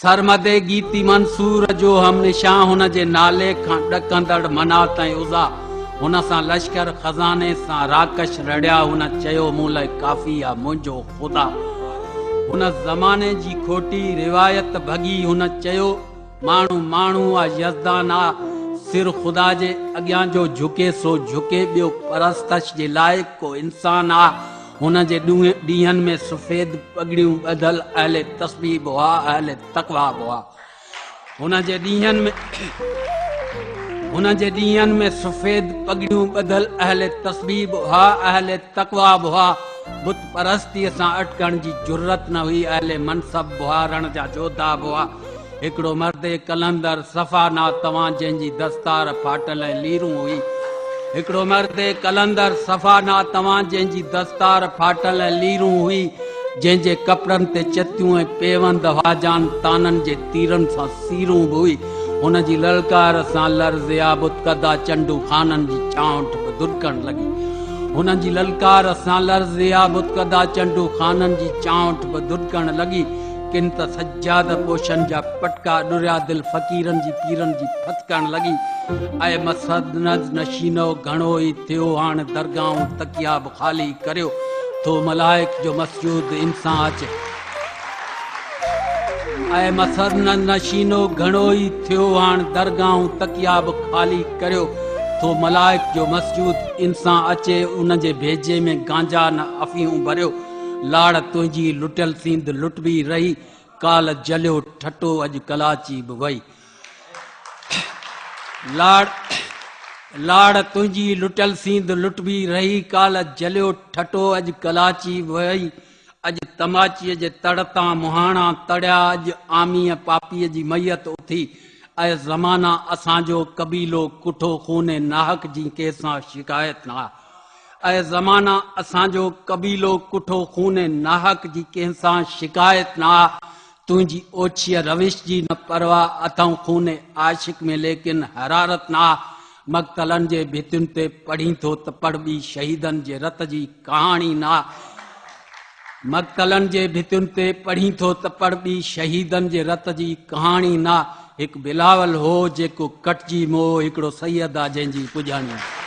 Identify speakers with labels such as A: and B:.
A: سرمدي گيتي منصور جو هم نشان هن جي نالي کان ڏڪندڙ منات ۽ عزيٰ هن سان لشڪر خزاني سان راڪش رڙيا هن چيو مون لاء ڪافي آ منهنجو خدا هن زماني جي کوٽي روايت ڀڳي هن چيو ماڻهو ماڻهو آ يزدان آ سر خدا جي اڳيان جو جهڪي سو جهڪي ٻيو پرستش جي لائق ڪو انسان آ. هن جي ڏينهن ۾ سفيد پڳڙيون ٻڌل اهل تسبيح به هئا، اهل تقويٰ به هئا. هن جي ڏينهن ۾ هن جي ڏينهن ۾ سفيد پڳڙيون ٻڌل اهل تسبيح به هئا، اهل تقويٰ به هئا. بت پرستيء سان اٽڪڻ جي جرئت نه هئي. اهل منصب به هئا، رڻ جا جوڌا به هئا. هڪڙو مرد قلندر صفا ناتوان جنهن جي دستار ڦاٽل ۽ ليرون هئي. هڪڙو مرد قلندر صفا ناتوان جنهن جي دستار ڦاٽل ۽ ليرون هئي، جنهن جي ڪپڙن تي چتيون ۽ پيوند هئا جان طعنن جي تيرن سان سيرون به هئي. هن جي للڪار سان لرزيا بتڪدا چنڊو خانن جي چانئٺ به ڌڏڪڻ لڳي. هن جي للڪار سان لرزيا بتڪدا چنڊو خانن جي چانئٺ به ڌڏڪڻ لڳي. ڪن ته سجاده پوشن جا پٽڪا ڏريا دل فقيرن جي پيرن جي ڦٿڪڻ لڳي. اي مسند نشينو گهڻو ئي ٿيو هاڻ درگاهون تڪيا به خالي ڪريو ٿو ملائڪ جو مسجود انسان اچي. اي مسند نشينو گهڻو ئي ٿيو هاڻ درگاهون تڪيا به خالي ڪريو ٿو ملائڪ جو مسجود انسان اچي ان جي ڀيجي ۾ گانجا نه افيون ڀريو. لاڙ تنهنجي لٽيل سينڌ لٽبي رهي، ڪالهه جليو ٺٽو اڄ ڪلاچي به وئي. لاڙ لاڙ تنهنجي لٽيل سينڌ لٽبي رهي، ڪالهه جليو ٺٽو اڄ ڪلاچي به وئي. اڄ تماچيء جي تڙ تان مهاڻا تڙيا، اڄ آميء پاپيء جي ميت اٿي. اي زمانا اسان جو قبيلو ڪٺو خون ناحق جي ڪنهن سان شڪايت نه آ. اي زمانا اسان جو قبيلو ڪٺو خون ناحق جي ڪنهن سان شڪايت نه آ تنهنجي اوڇيء روش جي نه پرواهه اٿئون خون عاشق ۾ ليڪن حرارت نه آ مقتلن جي ڀتين تي پڙهين ٿو ته پڙهه ٻي شهيدن جي رت جي ڪهاڻي نه آ مقتلن جي ڀتين تي پڙهين ٿو ته پڙهه ٻي شهيدن جي رت جي ڪهاڻي نه آ هڪ بلاول هو جيڪو ڪٽجي مئو هڪڙو سيد آ جنهن جي پڄاڻي.